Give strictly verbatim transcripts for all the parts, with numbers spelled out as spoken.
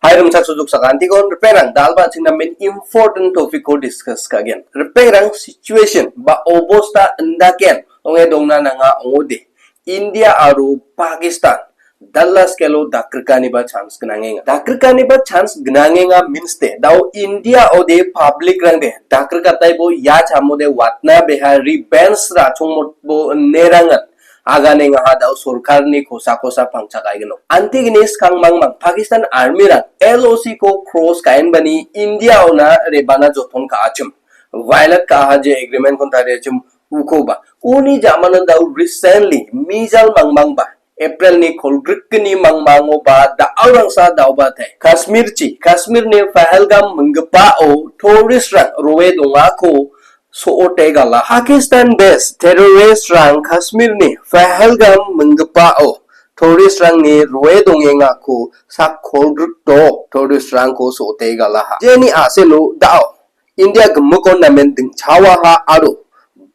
Hai rimchaksochaksoka antikon ripengrang, dalba chingna men important topic ko discuss ka·gen. Ripengrang, situation ba obosta indaken ong·e dongna nanga ong·ode. India aro Pakistan dal·a skelo dakrikaniba chance gnangenga. Dakrikaniba chance gnangenga means de, da·o India ode public rangde dakrikataibo ia chamode watna beha revenge ra·chongmotbo inerangan aganengaha, da·o sorkarni kosa kosa pangchak aigino. Antigini skang mangmang Pakistan army rang L O C ko cross ka·enbani India ona rebana joton ka·achim. Violate ka·aha je agreement kon tariachim ukoba. Uni jamano da·o recently mijal mangmangba April ni kolgrikni mangmangoba da·alrangsa da·obatai Kashmir chi, Kashmir ni Pahalgam minggipao tourist rang roe dongako so·ote gala. Pakistan base terrorist rang Kashmir ni Pahalgam minggipao tourist rangni roe dongengako sak kolgrik dok tourist rangko so·ote galaha. Jeni a·selo da·o India gimikon namen dingchawaha aro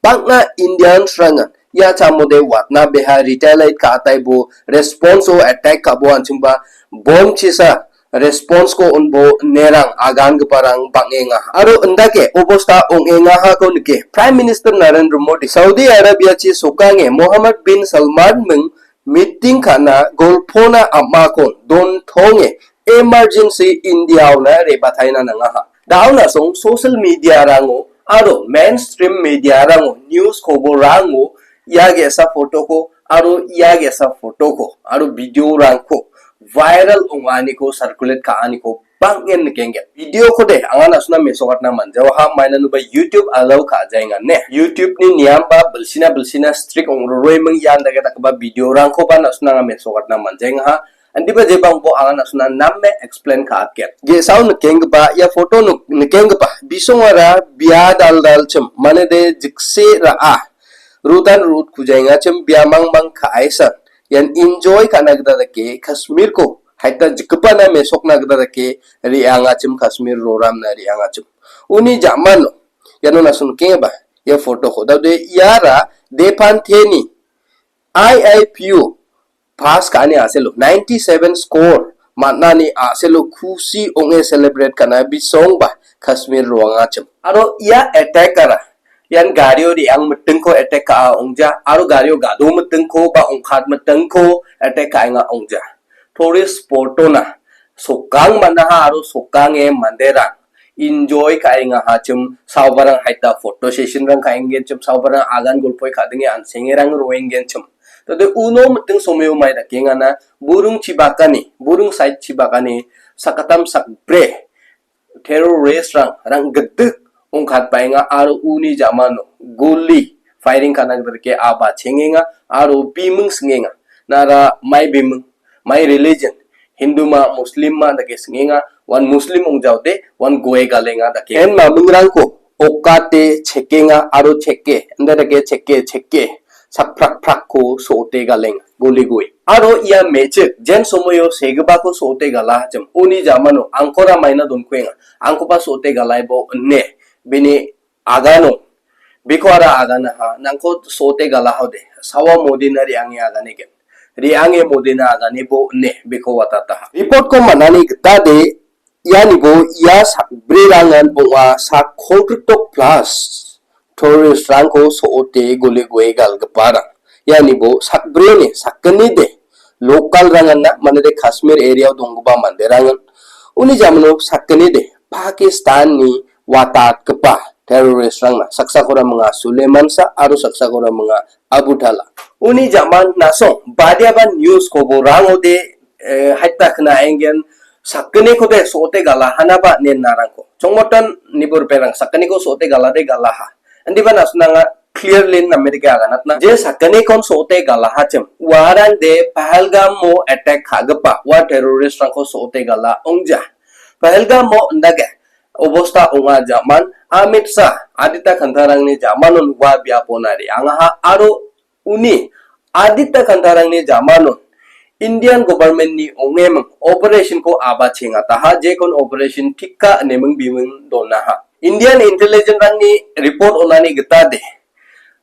bang·a Indians rangan ia chamode watna beha retaliate ka·ataibo response o attack ka·bo anchimba bomb chisa response ko on·bo inerang agangiparang bang·enga. Aro indake obosta ong·engahako nike Prime Minister Narendra Modi Saudi Arabia chi sokange Mohammed bin Salman ming meeting ka·na golpona am·akon dontonge emergency India ona rebataina nangaha. Da·o nasong social media rango aro mainstream media rango news koborango ia ge·sa photo ko aro ia ge·sa photo ko aro video rangko viral ong·aniko circulate ka·aniko bang·en nikenggen. Video kode anga na·sona mesokatna manjawaha, mainanuba YouTube allow ka·jaenga ne. YouTube ni niam ba bilsina bilsina strict ong·roroi ming ian dake dakgipa video rangkoba na·sona anga mesokatna manjaengaha. Antiba jebangbo anga na·sona name explain ka·atgen. Ge·sao nikenggipa ia photo nuk-, nikenggipa bisongara bia daldalchim, manede jikse ra·a. Rutan rut kujaengachim bia mangmang ka·aisan. Ian enjoy ka·na gita dake Kashmir ko haita jikgipana mesokna gita dake re·angachim, Kashmir roramna re·angachim. Uni jamano iano na·song nikenggipa ia photo ko. Dade iara Depanteni I I P U pass ka·ani a·selo ninety seven score man·ani a·selo kusi ong·e celebrate ka·na bisongba Kashmir roangachim. Aro ia attack-ara ian gario re·ang mitingko attack ka·a ong·ja aro gario gado mitingko ba ongkat mitingko attack ka·enga ong·ja. Tourist spot-ona sokang man·aha aro sokange manderang enjoy ka·engaha chim, saobarang haita photo session rang ka·enggen chim, saobarang agan golpoi ka·dinge an·sengerang roenggen chim. Tade uno miting somoio mai dakengana, burung chibakani, burung side chibakani, sakgittam sakbri terrorist rang, rang gidik ongkatbaenga aro uni jamano guli firing ka·na gita dake aba chengenga aro biming singenga. Nara mai biming, mai religion, Hindu ma, Muslim ma dake singenga, wan Muslim ong·jaode, wan goe galenga dake. En mamingrangko okate chekenga aro cheke, inde dake cheke, cheke, sakprakprakko so·ote galenga, goli goe. Aro ia me·chik, jen somoio segipako so·ote gala hachim, uni jamano angkora maina donkuenga, angkoba so·ote galaibo ine, bini agano, biko ara aganaha, nangko so·ote galahode, sawa modina re·ange aganegen. Re·ange modina aganebo ine, biko watataha. Report-ko man·ani gitade, ianibo ia sakbrirangan ong·a sak kolgrikdok plus tourist-rangko so·ote gole gue galgiparang. Ianibo sakbrini sakgnide local-ranganna, manede Kashmir area-o donggipa manderangan. Uni jamano sakgnide Pakistan-ni watatgipa terrorist-rangna, saksakora minga Suleiman Shah aro saksakora minga Abu Tala. Uni jaman nasong badiaba news koborangode, eh, haita kena enggen sakgniko de so·ote gala hanaba nen narangko. Chongmotan nibur perang sakgniko so·ote galade galaha. Andiba nasonanga clearly namerike aganatna. Je sakgnikon so·ote gala hachim. Uarangde Pahalgam-o attack ka·gipa ua terrorist-rangko so·ote gala ong·ja. Pahalgam-o indake obosta ong·a jaman Amit Shah adita kantarangni jamanon ua biapona re·angaha aro uni adita kantarangni jamanon Indian government-ni ong·eming operation-ko aba chengataha, jekon operation Tikka ineming biming donaha. Indian intelligence-rangni report onani gitade,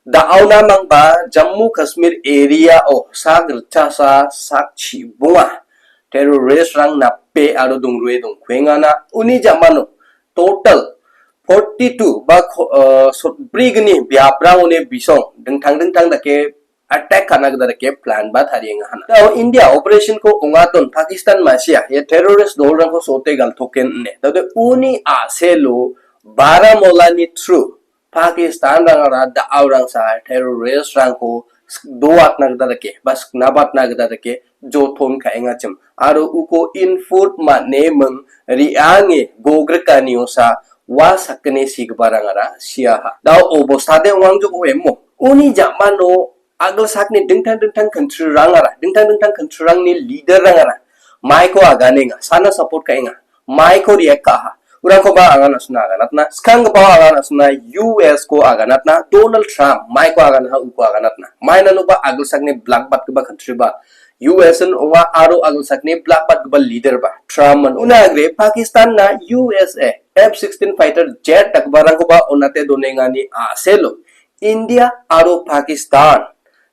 da·aona mangba Jammu Kashmir area-o sak ritchasa sak chibonga terrorist-rang nape pe aro dongrue dongkuengana. Uni jamano total forty-two ba ko-, eh, sotbrigni biaprangoni bisong dingtang dingtang dake attack ka·na gita dake plan ba tarienga hana. Dao India operation ko ong·aton Pakistan ma·sia ia terrorist dolrangko sote galtoken ine. Dao de uni a·selo Baramulani through Pakistanrangara da·aorangsa terroristrangko sik-, doatna gita dake ba siknabatna gita dake joton ka·engachim. Aro uko infort man·e ming re·ange gogrikaniosa ua sakgni sigiparangara siaha. Dao obostade ong·angjok o·emo. Uni jamano agilsakni dingtang dingtang country-rangara, dingtang dingtang country-rangni leader-rangara maiko aganenga, sana support ka·enga, maiko react ka·aha. Urangkoba anga na·sina aganatna, skanggipa anga na·sina U S ko aganatna, Donald Trump maiko aganaha uko aganatna. Mainanoba agilsakni blakbatgipa country-ba U S in ong·a aro agilsakni blakbatgipa leader-ba Trump man. Una agre Pakistan-na U S A F sixteen fighter jet dakgiparangkoba on·ate donengani a·selo India aro Pakistan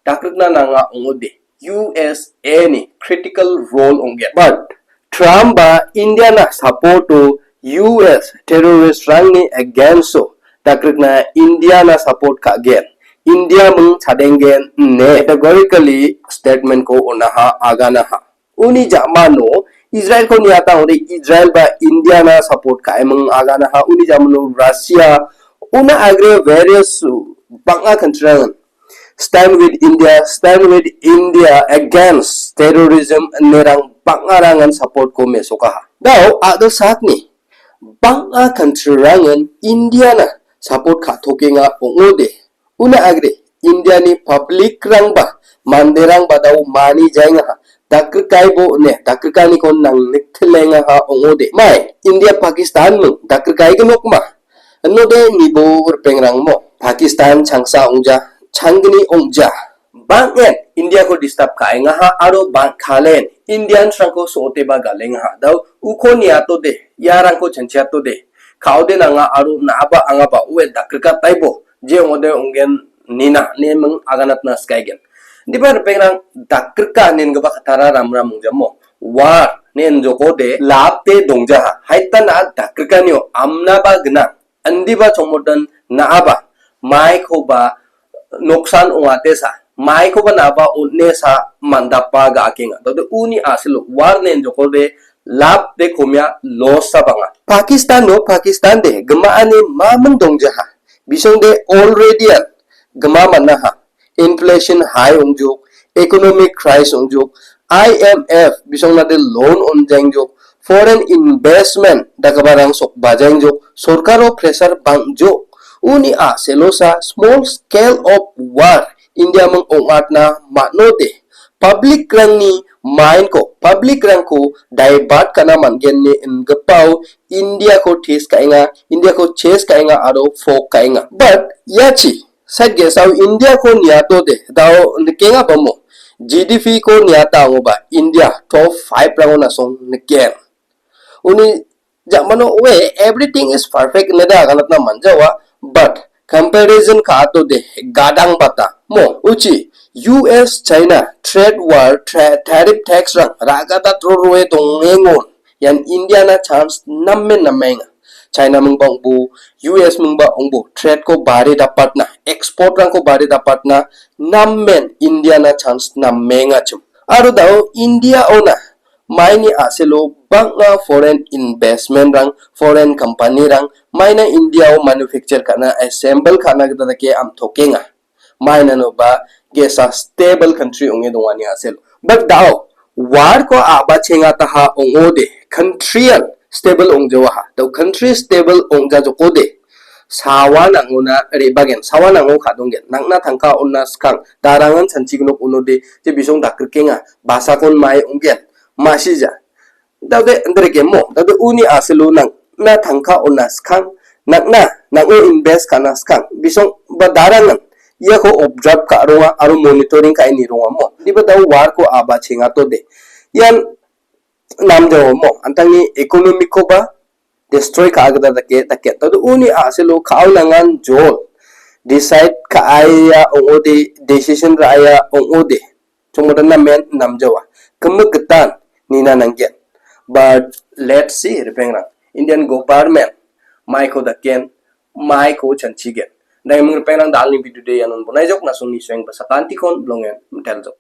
dakrikna nanga ong·ode U S A ni critical role ong·gen. But Trump ba India-na support-o U S terrorist-rangni against-o dakrikna India-na support ka·gen. India ming chadenggen ine categorically statement-ko on·aha aganaha. Uni jamano Israel-ko niata ong·ode Israel ba India-na support ka·eming aganaha. Uni jamano Russia, una agre various, uh, bang·a country-rangan stand with India, stand with India against terrorism inerang bang·arangan support-ko mesokaha. Dao agilsakni bang·a country-rangan India-na support ka·tokenga ong·ode. Una agre, India-ni public-rangba, manderangba dao mani jaengaha, dakrikaibo ine, dakrikanikon nangniktilengaha ong·ode. Mai, India Pakistan-ming dakrikaigenokma. Inode nibo ripengrangmo, Pakistan changsa ong·ja, changgni ong·ja. Bang·en India-ko disturb ka·engaha aro bang·kalen Indians-rangko so·oteba galengaha. Dao uko niatode, iarangko chanchiatode, ka·ode nanga aro na·aba angaba oe dakrikataibo, je ong·ode ong·gen nina, ine ming aganatna sikaigen. Diba ripengrang dakrika ine ingipa katara ramram ong·jamo. War ine injokode labde dongjaha. Haitana dakrikanio amnaba gnang. Indiba chongmotan na·aba maikoba noksan ong·atesa, maikoba na·aba on·esa mandapa ga·akenga. Tode uni a·selo war ine injokode labde komia loss-a bang·a. Pakistan-o Pakistan de gimani maming dongjaha. Bisongde already-an gima man·aha. Inflation high ong·jok, economic crisis ong·jok, I M F bisongnade loan on·jaengjok, foreign investment dakgiparang sokbajaengjok, sorkaro pressure bang·jok. Uni a·selosa small scale of war India ming ong·atna man·ode. Public-rangni mind-ko, public-rangko divert ka·na man·gen ine ingipao India-ko test ka·enga, India-ko chase ka·enga aro fork ka·enga. But iachi side ge·sao India-ko niatode, dao nikengabamo, G D P-ko niata angoba India top five-rango nasong nikeng. Uni jamano oe everything is perfect ineda aganatna man·jawa, but comparison ka·atode gadang bata. Mo, uchi U S China trade war, tra-, tariff tax-rang ra·gadat ro·roe dongengon. Ian India-na chance namen namenga. China mingba ong·bo, U S mingba ong·bo, trade-ko bare dapatna, export-rangko bare dapatna, namen India-na chance namengachim. Aro dao India-ona maini a·selo bang·a foreign investment-rang, foreign company-rang maina India-o manufacture ka·na, assemble ka·na gita dake am·tokenga. Mainanoba ge·sa stable country ong·e dongani a·sel. But dao, war-ko a·bachengataha ong·ode, country-an stable ong·jawaha. Dao country stable ong·jajokode, sawa nang·ona re·bagen, sawa nang·o ka·donggen, nang·na tangka on·na skang, darangan chanchignok onode, je bisong dakrikenga, basakon mae ong·gen, masija. Dade, dregemo, dade uni a·selo nang·na tangka on·na skang, nang·na, nang·o invest ka·na skang, bisong ba darangan iako observe ka·ronga aro monitoring ka·e nirongamo. Diba dao war-ko a·bachengatode. Ian namjaomo, antangni economy-koba destroy ka·a gita dake, dake. Dade uni a·selo ka·o nangan jol. Decide ka·aia ong·ode, decision ra·aia ong·ode. Chongmotana men namjawa. Gimik gitan nina nanggen. But let's see, ripengrang. Indian government maiko daken, maiko chanchigen. Daiming ripengrang, dalni video de ianon bonai jok, nasongni sueng basakantikon blongen metel jok.